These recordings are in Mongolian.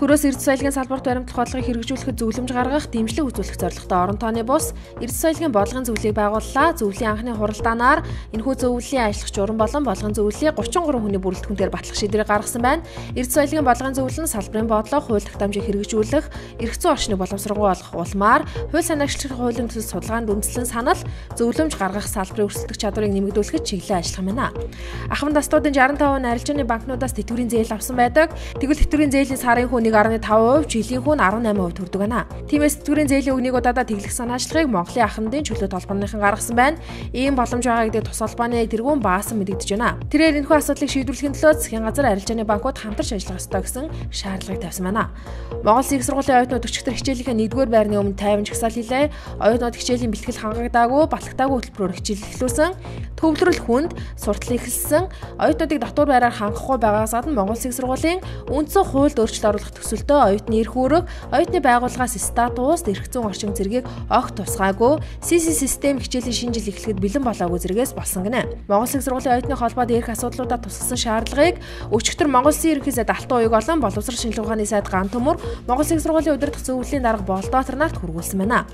Дэлгүүрээс эрдэс соёлын салбарт баримтлах бодлогыг хэрэгжүүлэхэд зөвлөмж гаргах, дэмжлэг үзүүлэх зорилготой орон тооны бус эрдэс соёлын бодлогын зөвлөлийг байгууллаа. Зөвлөлийн анхны хуралдаанаар энэхүү зөвлөлийн ажиллах журам болон бодлогын зөвлөлийн 33 хүний бүрэлдэхүүнээр батлах шийдвэрийг гаргасан байна. Эрдэс соёлын бодлогын зөвлөл нь салбарын бодлого, хууль тогтоомжийг хэрэгжүүлэх, эрх зүйн орчныг боломжроггүй болгох улмаар хууль санаачлах хуулийн төсөл судалгаанд үндэслэн санал, зөвлөмж гаргах салбарын өрсөлдөх чадварыг нэмэгдүүлэхэд чиглэн ажиллах юм байна. Ахмад настуудын 65% нь арилжааны банкнуудаас тэтгэврийн зээл авсан байдаг. Тэгвэл тэтгэврийн зээлийн сарын хүү 1.5%, жилийн хүү нь 18% төрдөг байна. Тиймээс тэтгэврийн зээлийн үгнийг удаадаа тэглэх санаачлагыг Монголын ахмадын чөлөө толбооныхан гаргасан байна. Ийм боломж байгаа гэдэг тус холбооны тэргүүн баасан мэдэгдэж байна. Тэрээр энэхүү асуудлыг шийдвэрлэхийн төлөө засгийн газар арилжааны банкуд хамтарч ажиллах ёстой гэсэн шаардлагыг тавьсан байна. Монгол Их сургуулийн оюутнууд өчигдөр хичээлийнхээ 1-р байрны өмнө 50 жагсаал хийлээ. Оюутнууд хичээлийн бэлтгэл хангагдаагүй, батлагдаагүй хөтөлбөрөөр хичээл эхлүүлсэн. Төвлөрөл хүнд суртал эхэлсэн. Оюутнуудыг дотуур байраар хангахгүй байгаагаас гадна Монгол Их сургуулийн үндсэн хуульд өөрчлөлт оруулах төсөлдөө оюутны эрх үүрэг, оюутны байгууллагаас статус, эрх зүйн орчин зэргийг огт тусгаагүй, CC систем хичээлийн шинэ жил эхлэхэд бэлэн болоогүй зэргээс болсон гинэ. Монгол Их сургуулийн оюутны холбоо дээрх асуудлуудаа тусгасан шаардлагыг өчигдөр Монгол Улсын ерөнхий сайд Алтан уяг болон боловсрол шинжилгээ ухааны сайд Ган Төмөр, Монгол Их сургуулийн удирдах зөвлөлийн дарга Болдоотор нарт хүргүүлсэн байна.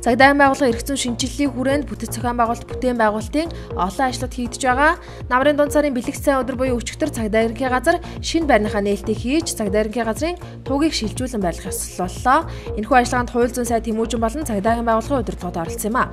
Цагдаагийн байгууллага эрх зүйн шинжилгээний хүрээнд бүтэц зохион байгуулалт бүтээн байгуулалтын олон ажлууд хийгдэж байгаа. Намрын дунд сарын бэлэг сайн өдөр буюу өчигдөр цагдаа ерөнхий газар шинэ байрныхаа нээлтийг хийж цагдаа ерөнхий газрын тугийг шилжүүлэн байрлах ёслол боллоо. Энэхүү ажиллагаанд хууль зүйн сайд Тэмүүжин болон цагдаагийн байгууллагын удирдлагууд оролцсон юм а.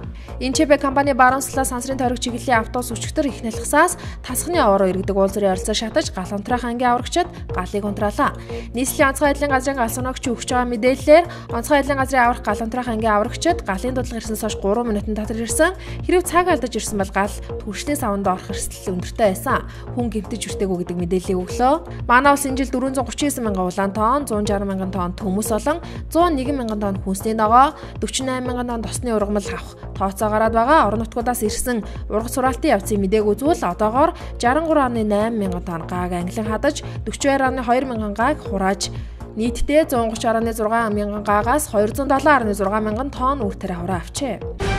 НЧБ компани баруун салаа сансрын тойрог чиглэлийн автобус өчигдөр их налхсаас тасхны овоо руу иргэдэг уул зүрийн ойролцоо шатаж гал унтраах ангийн аврагчид галыг унтраалаа. Нийслэлийн онцгой байдлын газрын гал соногч өгч байгаа мэдээллээр онцгой байдлын газрын аврах гал унтраах ангийн аврагчид галын дуудлага ирсэнээс хойш 3 минутын дотор ирсэн. Хэрв цаг алдаж ирсэн бол гал түгшний савнд орох эрсдэл өндөртэй байсан. Хүн гэмтэж хүртээгүй гэдэг мэдээллийг өглөө. Манай улс энэ жил 439 мянган улаан тонн, 160 мянган тонн төмөс болон 101 мянган тонн хүнсний ногоо, 48 мянган тонн тосны ургамал авах тооцоо гараад байгаа. Орон нутгуудаас ирсэн ургац сураалтын явцын мэдээг үзвэл одоогоор 63.8 мянган тонн гааг англин хадаж, 42.2 мянган гааг хурааж нийтдээ 130.6 мянган гаагаас 207.6 мянган тонн үр тариа хураа авчээ.